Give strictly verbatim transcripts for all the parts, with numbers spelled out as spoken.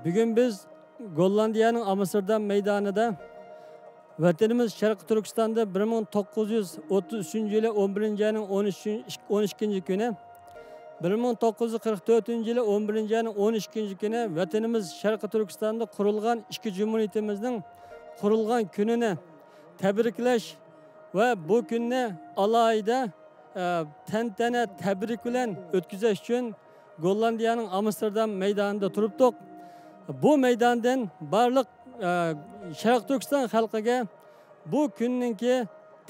بۈگۈن بىز گوللاندىيەنىڭ ئامستېردام مەيدانىدا ۋەتىنىمىز شەرقىي تۈركىستاندا بىر مىڭ توققۇز يۈز ئوتتۇز ئۈچىنچى يىلى ئون بىرىنچى ئاينىڭ ئون ئىككىنچى كۈنى، بىر مىڭ توققۇز يۈز قىرىق تۆتىنچى يىلى ئون بىرىنچى ئاينىڭ ئون ئىككىنچى كۈنى ۋەتىنىمىز شەرقىي تۈركىستاندا قۇرۇلغان ئىككى جۇمھۇرىيىتىمىزنىڭ قۇرۇلغان كۈنىنى تەبرىكلەش ۋە بۇ كۈننى ئالاھىدە، ئە، تەنتەنە تەبرىك بىلەن ئۆتكۈزۈش ئۈچۈن گوللاندىيەنىڭ ئامستېردام مەيدانىدا تۇرۇپتۇق. بۇ مەيداندىن بارلىق، ئە، شەرقىي تۈركىستان خەلقىگە بۇ كۈننىڭكى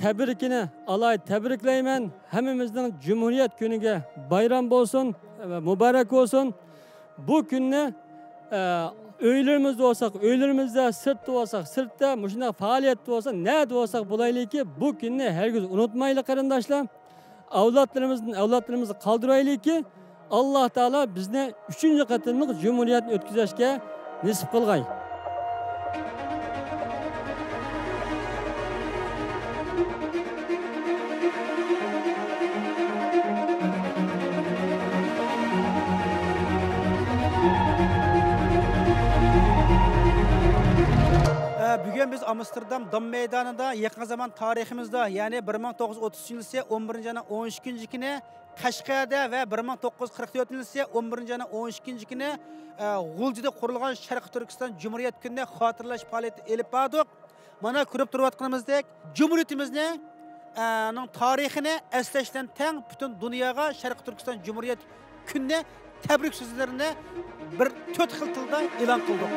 تەبرىكىنى ئالاھىدە تەبرىكلەيمەن. ھەممىمىزنىڭ جۇمھۇرىيەت كۈنىگە بايرام بولسۇن، مۇبارەك بولسۇن. بۇ كۈننى، ئە، ئۆيلىرىمىزدە بولساق، ئۆيلىرىمىزدە، سىرتتا بولساق، سىرتتا، مۇشۇنداق پائالىيەتتە بولسا، نەدە بولساق بولايلىكى، بۇ كۈننى ھەرگىز ئۇنتۇمايلى، قېرىنداشلار. ئەۋلادلىرىمىزدىن ئەۋلادلىرىمىزغا قالدۇرايلىكى، ئاللا تائالا بىزنى ئۈچىنچى قېتىملىق جۇمھۇرىيەتنى ئۆتكۈزۈشكە نېسىپ قىلغاي. ئە، بۈگۈن بىز ئامستېردام دام مەيدانىدا يېقىن زامان تارىخىمىزدا، يەنى بىر مىڭ توققۇز يۈز ئوتتۇز ئۈچىنچى يىلى ئون بىرىنچى ئاينىڭ ئون ئىككىنچى كۈنى قەشقەردە ۋە بىر مىڭ توققۇز يۈز قىرىق تۆتىنچى يىلى ئون بىرىنچى ئاينىڭ ئون ئىككىنچى كۈنى، ئە، غۇلجىدا قۇرۇلغان شەرقىي تۈركىستان جۇمھۇرىيەت كۈنىنى خاتىرىلەش پائالىيىتى ئېلىپ باردۇق. مانا كۆرۈپ تۇرۇۋاتقىنىمىزدەك، جۇمھۇرىيىتىمىزنى، ئە، نىڭ تارىخىنى ئەسلەش بىلەن تەڭ پۈتۈن دۇنياغا شەرقىي تۈركىستان جۇمھۇرىيەت كۈنىنى تەبرىك سۆزلىرىنى بىر تۆت خىل تىلدا ئېلان قىلدۇق.